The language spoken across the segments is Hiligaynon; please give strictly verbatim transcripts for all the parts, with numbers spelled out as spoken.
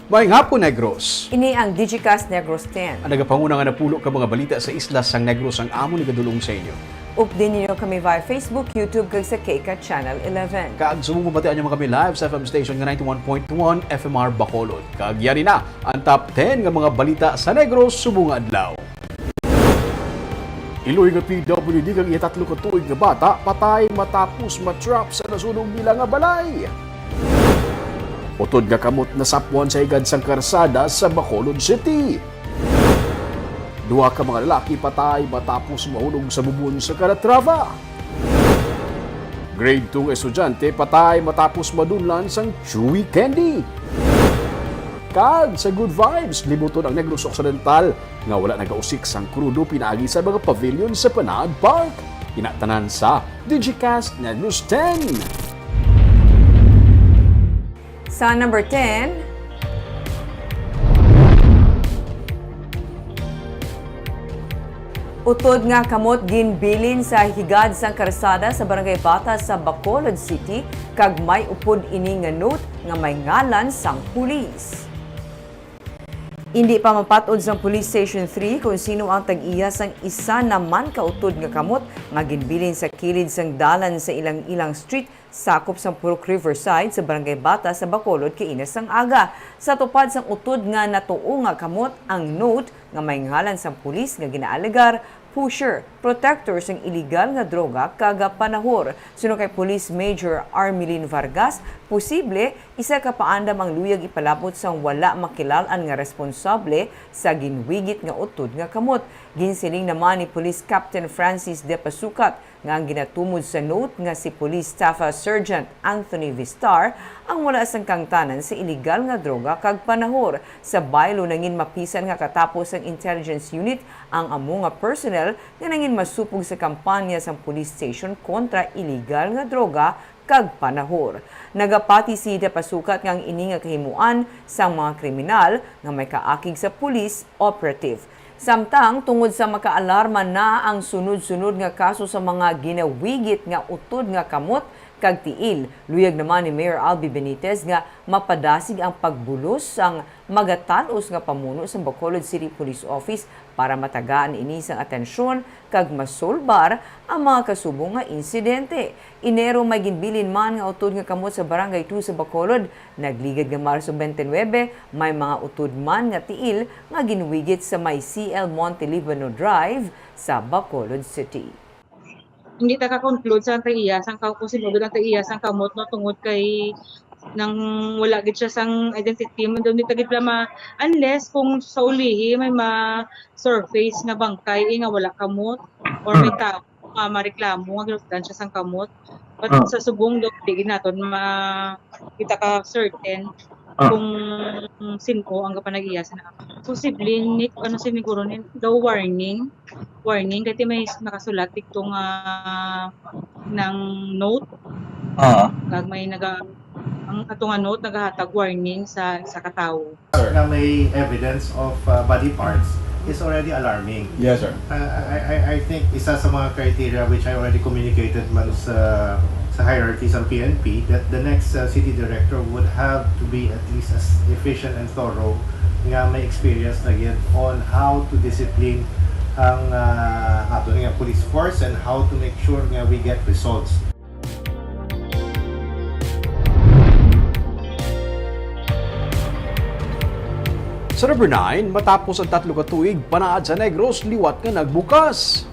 Maayong hapon, Negros. Ini ang Digicast Negros ten. Ang nagapanguna nga napulo ka mga balita sa isla sang Negros ang amon igadul-ong sa inyo. Updi ninyo kami via Facebook, YouTube, kag sa K CAT Channel eleven. Kag subong mabatian nyo man kami live sa F M station nga ninety-one point one F M R Bacolod. Kag yari na ang top ten nga mga balita sa Negros subong nga adlaw. Iloy nga P W D kag iya tatlo ka tuig nga bata patay matapos ma-trap sa nasunog nila nga balay. Utod nga kamot nasapwan sa higad sang karsada sa Bacolod City. Duha ka mga lalaki patay matapos mahulog sa bubon sa Calatrava. Grade two nga estudyante patay matapos madunlan sang chewy candy. Kag sa Good Vibes, libuton ang Negros Occidental nga wala nagausik sang krudo pinaagi sa mga pavilion sa Panaad Park. Ina tanan sa Digicast Negros ten. Sa number ten, utod nga kamot ginbilin sa higad sang karsada sa Barangay Bata sa Bacolod City, kag may upod ini nga note nga may ngalan sang pulis. Indi pa mapat-od sang Police Station three kon sino ang tag-iya sang isa naman ka utod nga kamot nga ginbilin sa kilid sang dalan sa Ilang-Ilang Street, sakop sang Purok Riverside sa Barangay Bata sa Bacolod kaina sang aga. Sa tupad sang utod nga natuo nga kamot, ang note nga may ngalan sang pulis nga ginaalegar pusher, protector sang iligal nga droga kag panahor. Suno kay Police Major Armelin Vargas, posible isa ka paandam ang luyag ipalabot sang wala makilal-an nga responsable sa ginwigit nga utod nga kamot. Ginsiling naman ni Police Captain Francis De Pasukat nga ang ginatumod sa note nga si Police Staff Sergeant Anthony Vistar ang wala sang kahangtanan sa iligal nga droga kag panahor. Sa baylo, nangin mapisan nga katapos sang intelligence unit ang amo nga personnel nga nangin masupog sa kampanya sang police station kontra iligal nga droga kag panahor. Nagapati si De Pasukat nga ang ini nga kahimuan sang mga kriminal nga may kaakig sa police operative. Samtang tungod sa makaalarma na ang sunod-sunod nga kaso sa mga ginawigit nga utod nga kamot kag tiil, luyag naman ni Mayor Albee Benitez nga mapadasig ang pagbulos sang magatan-os nga pamuno sa Bacolod City Police Office para matagaan ini sang atensyon kag masolbar ang mga kasubong nga insidente. Enero, may ginbilin man nga utod nga kamot sa Barangay two sa Bacolod. Nagligad nga Marso twenty-nine, may mga utod man nga tiil nga ginwigit sa may C L Monte Libano Drive sa Bacolod City. Hindi ta ka-conclude sa ang tag-iya sang ka-, kung sino gid ang tag-iya sang kamot, no, tungod kay nang wala gid siya sang identity, man daw, hindi ta gid pala ma-, unless kung sa ulihi may ma-surface nga bangkay, eh, nga wala kamot, or may tao nga mareklamo nga ginutdan siya sang kamot. But sa subong daw, di gid naton ma-, kita ka certain kung sino ang gapanag-iya sa na. Posible ni, ano, siguro ni, daw warning, warning, kay may nakasulat dito nga ng note. Ah. Kag may naga-, ang ato nga note nagahatag warning sa, sa katawo. Nga may evidence of, uh, body parts is already alarming. Yes, sir. Uh, I, I, I think isa sa mga criteria which I already communicated man sa, sa hierarchy sa P N P that the next, uh, city director would have to be at least as efficient and thorough nga may experience na gid on how to discipline ang, uh, ato nga police force and how to make sure nga we get results. Sa number nine, matapos ang tatlo ka tuig, Panaad sa Negros liwat nga nagbukas.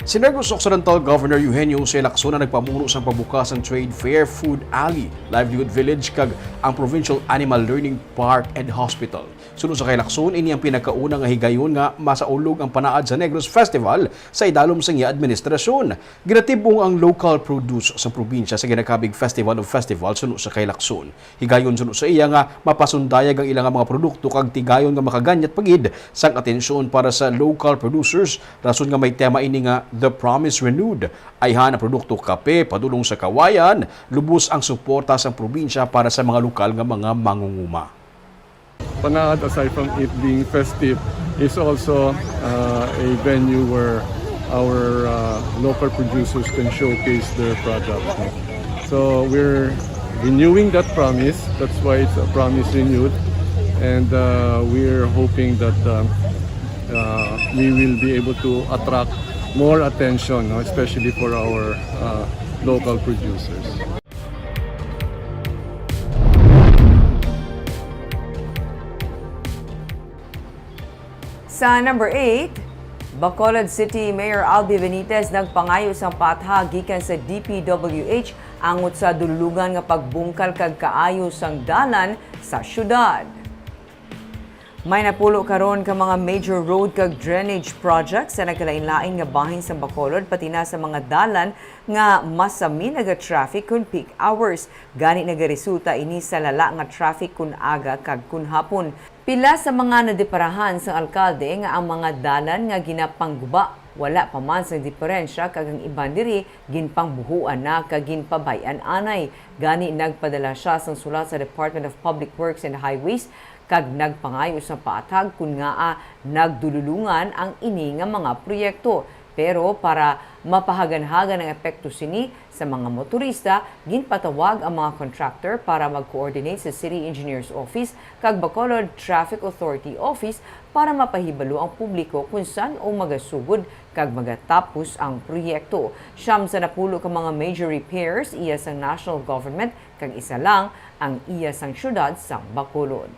Si Negros Occidental Governor Eugenio Jose Lacson ang nagpamuno sang pagbukas sang Trade Fair, Food Alley, Livelihood Village, kag ang Provincial Animal Learning Park and Hospital. Suno sa kay Lacson, ini ang pinakauna nga higayon nga masaulog ang Panaad sa Negros Festival sa idalom sang iya administrasyon. Ginatib-ong ang local produce sa probinsya sa ginakabig Festival of Festivals suno sa kay Lacson. Higayon suno sa iya nga mapasundayag ang ila nga mga produkto kag tigayon nga makaganyat pa gid sang atensyon para sa local producers, rason nga may tema ini nga The Promise Renewed. Ayhan ang produkto kape, padulong sa kawayan, lubos ang suporta sang probinsya para sa mga lokal nga mga mangunguma. Panaad, aside from it being festive, is also, uh, a venue where our, uh, local producers can showcase their products, no? So we're renewing that promise. That's why it's a promise renewed. And uh, we're hoping that uh, uh, we will be able to attract more attention, no, especially for our uh, local producers. Sa number eight, Bacolod City Mayor Albi Benitez nagpangayo sang paathag gikan sa D P W H angot sa dululungan nga pagbungkal kag kaayo sang dalan sa syudad. May napulo karon ka mga major road kag drainage projects sa nagkalain-lain nga bahin sa Bacolod, pati na sa mga dalan nga masami naga-traffic kon peak hours. Gani nagaresulta ini sa lala nga traffic kon aga kag kon hapon. Pila sa mga nadeparahan sang alkalde nga ang mga dalan nga ginapangguba wala pa man sang diperensya kag ang iban diri ginpangbuhoan na kag ginpabay-an anay. Gani nagpadala siya sang sulat sa Department of Public Works and Highways kag nagpangayo sang paathag kon ngaa nagdululungan ang ini nga mga proyekto. Pero para mapahaganhagan ang epekto sini sa mga motorista, ginpatawag ang mga contractor para mag-coordinate sa City Engineer's Office kag Bacolod Traffic Authority Office para mapahibalo ang publiko kon san-o magasugod kag magatapos ang proyekto. Siyam sa napulo ka mga major repairs iya sang national government kag isa lang ang iya sang siyudad sang Bacolod.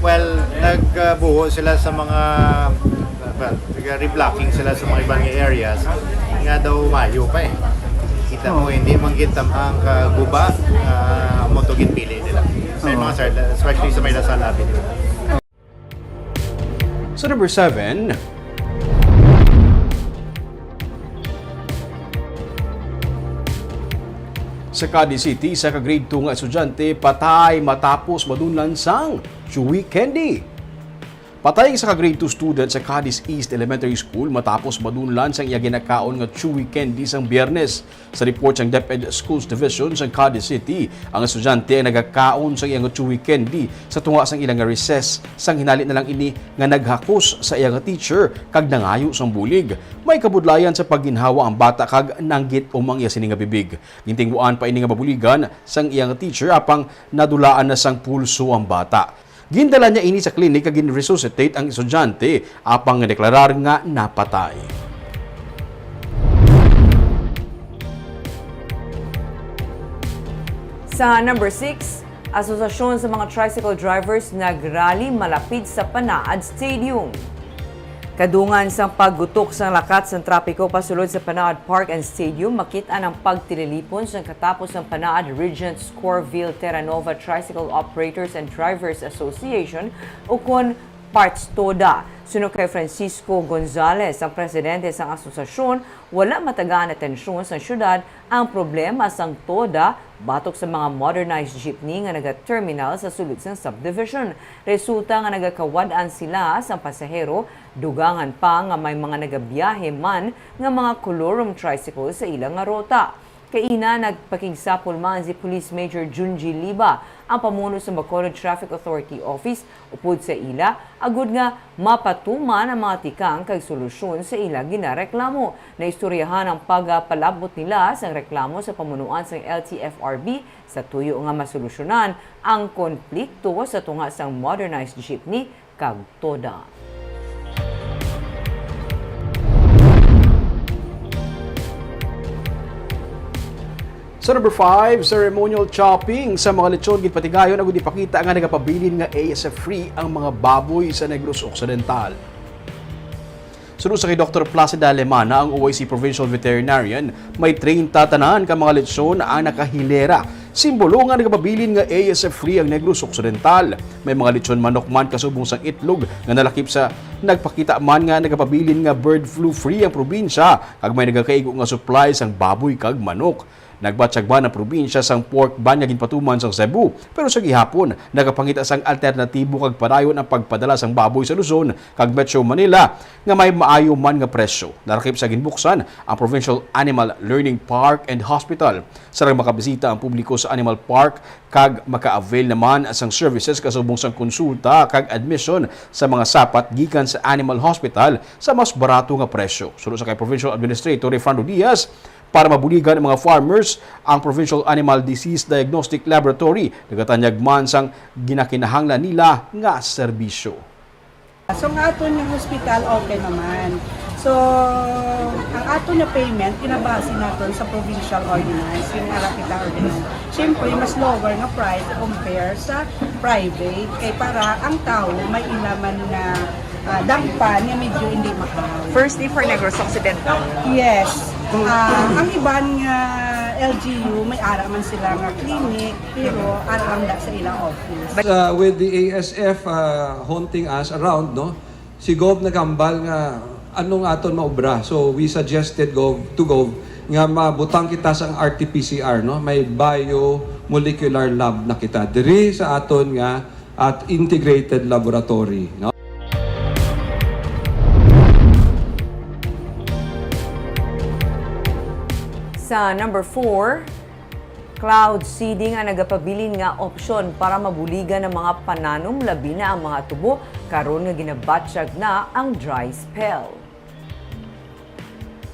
Well, nagbuho sila sa mga, well, nag-reblocking sila sa mga ibang areas nga daw mayo pa eh. Kita mo, hindi man kita ang kaguba, uh, mo to ginpili nila. Sa mga side, especially sa may Lasal Avenue. Sa number seven, sa Cadiz City, isa ka grade two nga estudyante patay matapos madunlan sang chewy candy. Patay ang isa ka grade two student sa Cadiz East Elementary School matapos madunlan sang iya ginakaon nga chewy candy sang Biyernes. Sa report sang DepEd Schools Division sang Cadiz City, ang estudyante ang nagakaon sa iya nga chewy candy sa tunga sang ila nga recess, sang hinali na lang ini nga naghakos sa iya nga teacher kag nangayo sang bulig. May kabudlayan sa pagginhawa ang bata kag nanggit-om ang iya sini nga bibig. Gintinguan pa ini nga mabuligan sang iya nga teacher, apang nadulaan na sang pulso ang bata. Gindala niya ini sa klinik kag gin-resuscitate ang estudyante, apang deklarar nga napatay. Sa number six, Asosasyon sa mga Tricycle Drivers nagrally malapit sa Panaad Stadium. Kadungan sang paggutok sang lakat sang trapiko pasulod sa Panaad Park and Stadium, makit-an ang pagtililipon sang katapos sang Panaad Regent Scorville Terranova Tricycle Operators and Drivers Association, ukon PARTSTODA. Suno kay Francisco Gonzalez, ang presidente sang asosasyon, wala matagaan atensyon sang syudad ang problema sang TODA batok sa mga modernized jeepney nga naga-terminal sa sulod sang subdivision. Resulta nga nagakawad-an sila sang pasahero, dugangan pa nga may mga nagabiyahe man nga mga colorum tricycle sa ila nga ruta. Kaina, nagpakigsapol man si Police Major Junji Liba, ang pamuno sa Bacolod Traffic Authority Office, upod sa ila, agud nga mapatuman ang mga tikang kag solusyon sa ila ginareklamo. Naistoryahan ang pagapalabot nila sang reklamo sa pamunuan sang L T F R B sa tuyo nga masolusyonan ang konplikto sa tunga sang modernized jeepney kag TODA. Sa number five, ceremonial chopping sa mga lechon ginpatigayon agud ipakita nga nagapabilin nga A S F free ang mga baboy sa Negros Occidental. Suno sa kay Doktor Placida Lemana, ang O I C Provincial Veterinarian, may treinta tanan ka mga lechon ang nakahilera. Simbolo nga nagapabilin nga A S F free ang Negros Occidental. May mga lechon manok man kasubong sang itlog nga nalakip sa nagpakita man nga nagapabilin nga bird flu free ang probinsya, kag may nagakaigo nga supply sang baboy kag manok. Nagbatyag man ang probinsya sang pork ban nga ginpatuman sang Cebu, pero sa gihapon, nakapangita sang alternatibo kag padayon ang pagpadala sang baboy sa Luzon kag Metro Manila nga may maayo man nga presyo. Narakip sa ginbuksan ang Provincial Animal Learning Park and Hospital. Sarang makabisita ang publiko sa Animal Park kag maka-avail naman sang services kasubong sang konsulta kag admission sa mga sapat gikan sa Animal Hospital sa mas barato nga presyo. Suno sa kay Provincial Administrator Refrando Diaz, Para mabuligan ang mga farmers, ang Provincial Animal Disease Diagnostic Laboratory nagatanyag man sang ginakinahanglan nila nga serbisyo. So, ang aton nga hospital, okay naman. So, ang aton nga payment, kinabase naton sa provincial ordinance, yung Arapita Ordinance. Siyempre, mas lower nga price compare sa private. Kay para ang tao, may ilaman nga, ah, dangpan nga medyo hindi mahal. Firstly, for Negros Occidental. Yes. Ah, ang iban nga L G U, may ara man sila nga clinic, pero ara lang da sa ilang office. Uh, with the A S F, uh, haunting us around, no? Si Gov nagambal nga anong aton maobra. So, we suggested Gov, to Gov nga mabutang kita sang R T P C R, no? May biomolecular lab na kita diri sa aton nga at integrated laboratory, no? Sa number four, cloud seeding ang nagapabilin nga opsyon para mabuligan ang mga pananom, labi na ang mga tubo, karon nga ginabatyag na ang dry spell.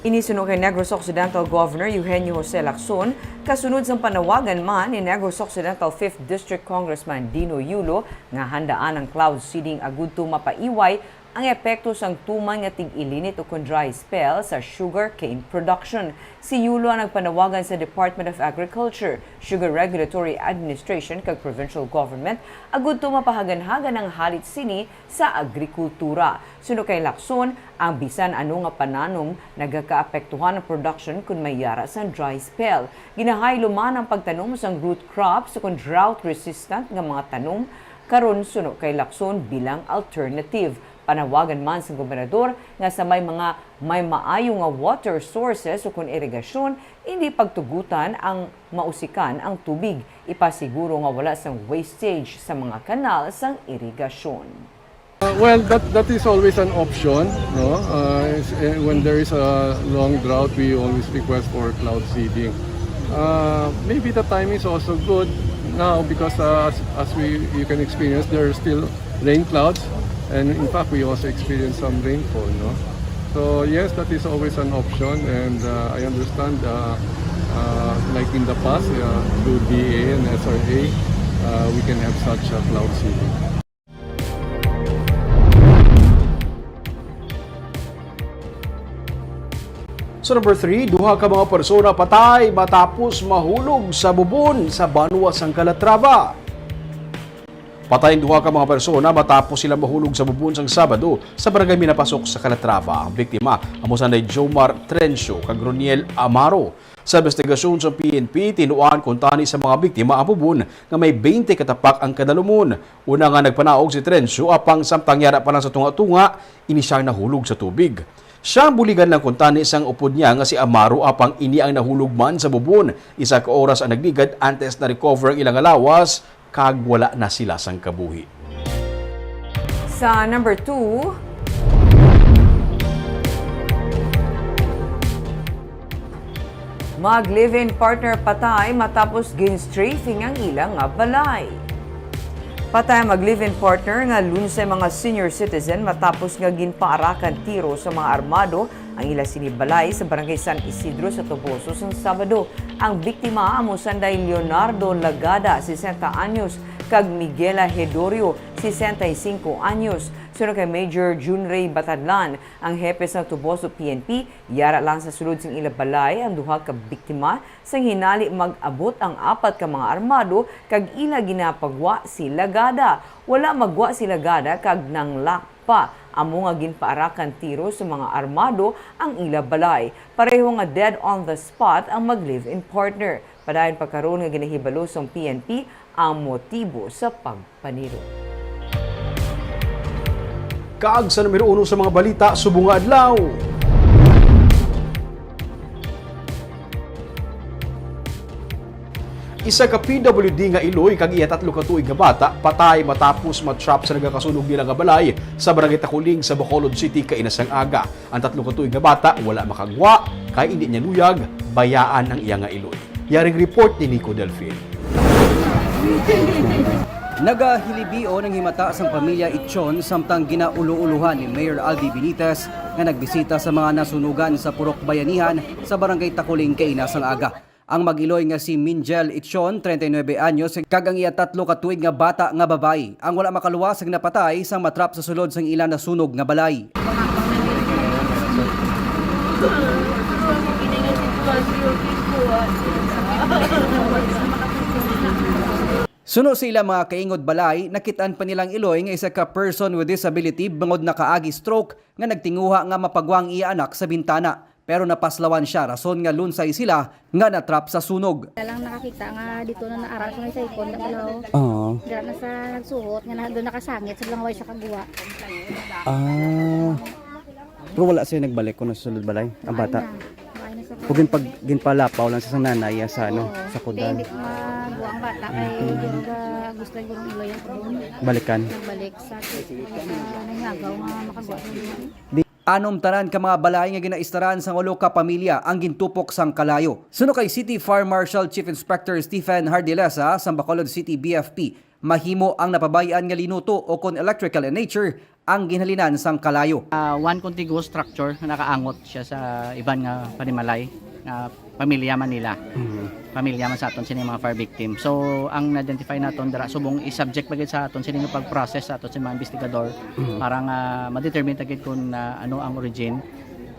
Ini suno kay Negros Occidental Governor Eugenio Jose Lacson, kasunod sang panawagan man ni Negros Occidental Fifth District Congressman Dino Yulo nga handaan ang cloud seeding agud to mapaiway ang epekto sang tuman nga tig-ilinit ukon dry spell sa sugarcane production. Si Yulo ang nagpanawagan sa Department of Agriculture, Sugar Regulatory Administration kag Provincial Government agud to mapahaganhagan ang halit sini sa agrikultura. Suno kay Lacson, ang bisan ano nga pananom nagakaapektuhan ang production kon may yara sang dry spell. Ginahaylo man ang pagtanom sang root crops ukon drought resistant nga mga tanom karon, suno kay Lacson, bilang alternative. Panawagan man sang gobernador nga sa may mga may maayo nga water sources ukon irigasyon, indi pagtugutan ang mausikan ang tubig. Ipasiguro nga wala sang wastage sa mga kanal sang irigasyon. Uh, well, that, that is always an option, no? Uh, is, eh, when there is a long drought, we always request for cloud seeding. Uh, maybe the time is also good now because, uh, as, as we, you can experience, there are still rain clouds, and in fact, we also experience some rainfall, no? So yes, that is always an option, and, uh, I understand, uh, uh, like in the past, uh, through D A and S R A, uh, we can have such a cloud seeding. Sa number three, duha ka mga persona patay matapos mahulog sa bubon sa banwa sang Calatrava. Patay ang duha ka mga persona matapos sila mahulog sa bubon sang Sabado sa barangay Minapasok sa Calatrava. Ang biktima amo sanday Jomar Trencio kag Roniel Amaro. Sa investigasyon sa P N P, tinuan kuntani sa mga biktima ang bubon nga may twenty ka tapak ang kadalumon. Una nga nagpanaog si Trencio, apang samtang yara pa lang sa tunga-tunga, ini siyang nahulog sa tubig. Siya ang buligan lang kuntani sang upod niya nga si Amaro, apang ini ang nahulog man sa bubon. Isa ka oras ang nagligad antes na-recover ang ila nga lawas kag wala na sila sang kabuhi. Sa number two, mag-live-in partner patay matapos gin-strafing ang ila nga balay. Patay ang mag-live-in partner nga lunsay mga senior citizen matapos nga ginpaarakan tiro sa mga armado ang ila sini balay sa Barangay San Isidro sa Toboso sang Sabado. Ang biktima amo sanday Leonardo Lagada, sesenta anyos, kag Miguela Hedorio, sesenta y cinco anyos. Suno kay Major Junray Batadlan, ang hepe sang Toboso P N P, yara lang sa sulod sang ila balay ang duha ka biktima, sang hinali mag-abot ang apat ka mga armado kag ila ginapagwa si Lagada. Wala magwa si Lagada kag nanglak pa, amo nga ginpaarakan tiro sa mga armado ang ila balay. Pareho nga dead on the spot ang mag-live-in partner. Padayon pa karon nga ginahibalo sang P N P ang motibo sa pagpaniro. Kag sa numero uno sa mga balita subong nga adlaw. Isa ka P W D nga iloy kag iya tatlo ka tuig nga bata patay matapos ma-trap sa nagakasunog nila nga balay sa Barangay Takuling sa Bacolod City kaina sang aga. Ang tatlo ka tuig nga bata wala makagwa kay indi niya luyag bayaan ang iya nga iloy. Yaring report ni Nico Delfin. Nagahilibion ang himata sang pamilya Ichon samtang ginaulo-ulohan ni Mayor Aldi Benitez nga nagbisita sa mga nasunugan sa Purok Bayanihan sa Barangay Takuling kaina sang aga. Ang mag-iloy nga si Minjel Itchon, treinta y nuebe anyos, kag ang iya tatlo ka tuig nga bata nga babayi ang wala makaluwas nga napatay sang matrap sa sulod sang ila nasunog nga balay. Suno sa ilang mga kaingod balay, nakit-an pa nilang iloy nga isa ka person with disability bangod nakaagi stroke nga nagtinguha nga mapagwa ang iya anak sa bintana, pero napaslawan sia rason nga lunsay sila nga natrap sa sunog. Wala lang nakakita nga dito na naara sa may saikon na balaw. Oo. Dira na sa nagsuhot nga na, doon nakasangit sa langway sa kagwa. Ah. Pero wala siya nagbalik kung nasa sulod balay, ang bata. Ay na. Ay na sa Kung ginpag, ginpalapaw lang siya sa nanay sa ano, sa kudan. Hindi magwa ang bata kay guro ga gusto guro ang iloy ang Balikan. Nagbalik sa sa nangagaw nga makagwa. Di- Anom tanan ka mga balay nga ginaistaran sang ulo ka pamilya ang gintupok sang kalayo. Suno kay City Fire Marshal Chief Inspector Stephen Hardilesa sang Bacolod City B F P, mahimo ang napabay-an nga linuto o kon electrical in nature ang ginhalinan sang kalayo. Ah, one contiguous structure nga nakaangot siya sa iban nga panimalay nga pamilya man nila. Pamilya man sa aton sini mga fire victim. So ang na-identify naton dira subong i-subject pa gid sa aton sini nga pag-process sa aton sa mga investigador para nga ma-determine ta gid kung ah, ano ang origin,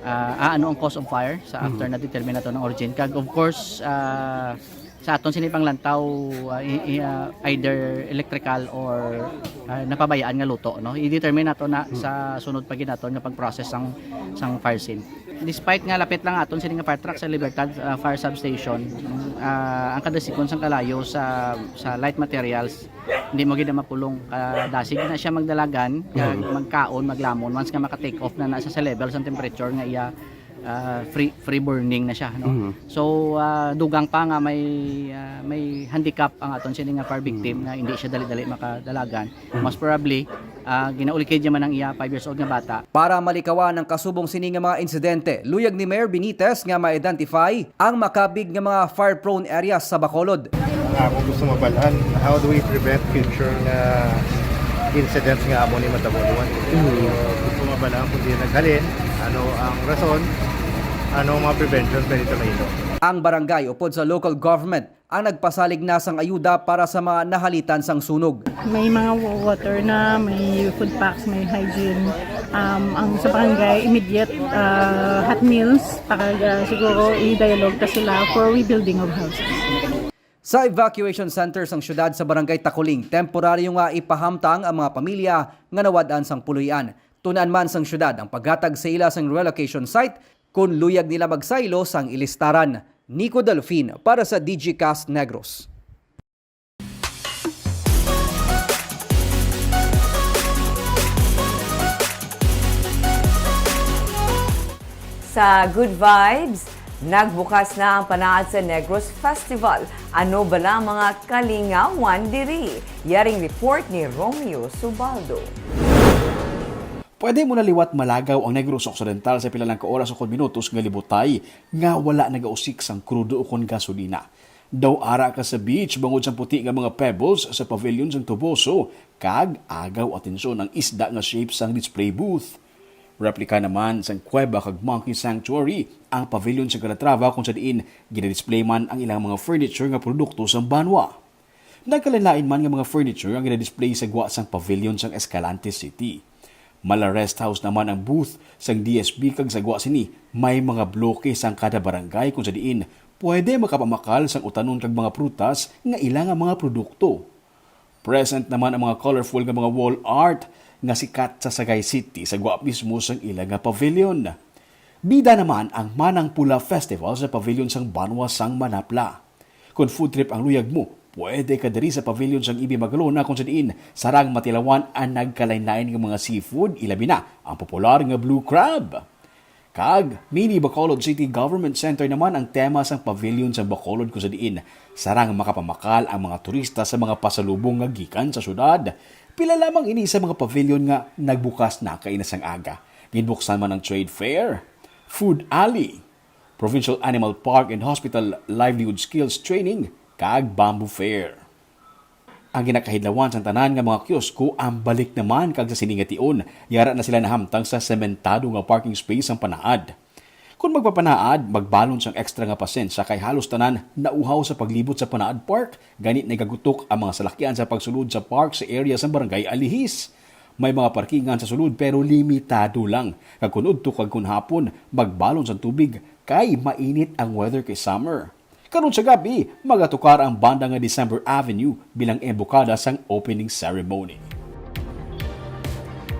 ah, ah, ano ang cause of fire sa after na-determine naton ang origin. Kag of course, ah, sa aton sini panglantaw, ah, i- i- ah, either electrical or ah, napabayaan nga luto, no? I-determine nato na sa sunod pa gid naton nga pag-process sang sang fire scene. Despite nga lapit lang aton sini nga fire truck sa Libertad ah, Fire Substation, ah, ang kadasigon sang kalayo sa sa light materials hindi mo gid na mapulong kadasig na siya magdalagan kag magkaon maglamon once nga maka-take off na na siya sa level sang temperature nga iya ah, free free burning na siya, no? So ah, dugang pa nga may ah, may handicap ang aton sini nga fire victim nga hindi siya dali-dali makadalagan. Most probably ah, ginaulikid niya man ang iya five years old nga bata. Para malikawan ang kasubong sini nga mga insidente, luyag ni Mayor Benitez nga ma-identify ang makabig nga mga fire-prone areas sa Bacolod. Ang akong gusto mabalaan, how do we prevent future nga incidents nga amo ni matabo liwat? So, gusto mabalaan kung di naghalin, ano ang rason, ano ang mga prevention pwede ito mahilo. Ang barangay upod sa local government ang nagpasalig na sang ayuda para sa mga nahalitan sang sunog. May mga wa- water na, may food packs, may hygiene. Um, ang sa barangay, immediate uh, hot meals para uh, siguro i-dialogue ta sila for rebuilding of houses. Sa evacuation center sang syudad sa Barangay Takuling, temporaryo nga ipahamtang ang mga pamilya nga nawad-an sang puloy-an. Tun-an man sang syudad ang paghatag sa ila sang relocation site kon luyag nila magsaylo sang ilistaran. Nico Delfin para sa Digicast Negros. Sa Good Vibes, nagbukas na ang panaad sa Negros Festival. Ano bala ang mga kalingawan diri? Yaring report ni Romeo Subaldo. Pwede mo na liwat malagaw ang Negros Occidental sa pila lang ka oras ukon minutos nga libutay nga wala nagausik sang krudo ukon gasolina. Daw ara ka sa beach bangod sang puti nga mga pebbles sa pavilion sang Toboso kag agaw atensyon ang isda nga shape sang display booth. Replika naman sang kuweba kag monkey sanctuary ang pavilion sa Calatrava kung sa diin ginadisplay man ang ilang mga furniture nga produkto sang banwa. Nagkalainlain man nga mga furniture ang ginadisplay sa gwa sang pavilion sang Escalante City. Mala Rest House naman ang booth sang D S B kag sa gwa sini may mga bloke sang kada barangay kung sa diin pwede makapamakal sang utanon kag mga prutas nga ila nga mga produkto. Present naman ang mga colorful nga mga wall art nga sikat sa Sagay City sa gwa mismo sang ila nga pavilion. Bida naman ang Manang Pula Festival sa pavilion sang Banwa sang Manapla. Kon food trip ang luyag mo, pwede ka diri sa pavilion sang Ibi Magalona kung sa diin sarang matilawan ang nagkalainlain nga mga seafood, ilabi na ang popular nga blue crab. Kag Mini Bacolod City Government Center naman ang tema sang pavilion sang Bacolod kung sa diin sarang makapamakal ang mga turista sa mga pasalubong nga gikan sa syudad. Pila lamang ini sa mga pavilion nga nagbukas na kaina sang aga. Ginbuksan man ang trade fair, food alley, Provincial Animal Park and Hospital Livelihood Skills Training, kag Bamboo Fair. Ang ginakahidlawan sang tanan nga mga kiosko ang balik naman, kag sa sini nga tion, yara na sila nahamtang sa sementado nga parking space sang panaad. Kon magpapanaad, magbalon sang extra nga pasensya kay halos tanan nauhaw sa paglibot sa Panaad Park, gani nagagutok ang mga salakyan sa pagsulod sa park sa area sang Barangay Alihis. May mga parkingan sa sulod pero limitado lang, kag kon udto kag kon hapon, magbalon sang tubig kay mainit ang weather kay summer. Karon sa gab-i, magatukar ang banda nga December Avenue bilang embokada sang opening ceremony.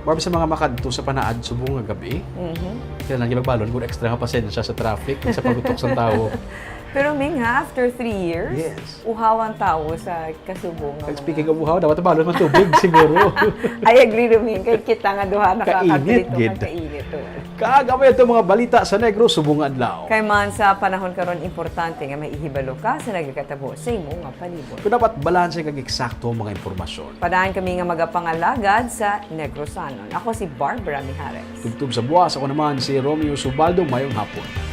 Barb, sa mga makadto sa Panaad subong nga gab-i, Mhm. kailangan gid magbalon kung extra nga pasensya sa traffic sa paggutok sang tawo. Pero Ming, ha, after three years, Yes. uhaw ang tawo sa kasubong nga Kag mga- speaking of uhaw, dapat balon man tubig siguro. I agree, Roming. Kay kita nga duha Kainit nakakadto gid. Kainit, oh. Kag amo ito mga balita sa Negros subong nga adlaw. Kay man sa panahon karon, importante nga may ihibalo ka sa nagakatabo sa imo nga palibot. Kung dapat balanse kag eksakto ang mga impormasyon. Padaan kami nga magapangalagad sa Negrosanon. Ako si Barbara Mijares. Tubtob sa buwas, ako naman si Romeo Subaldo. Mayong hapon.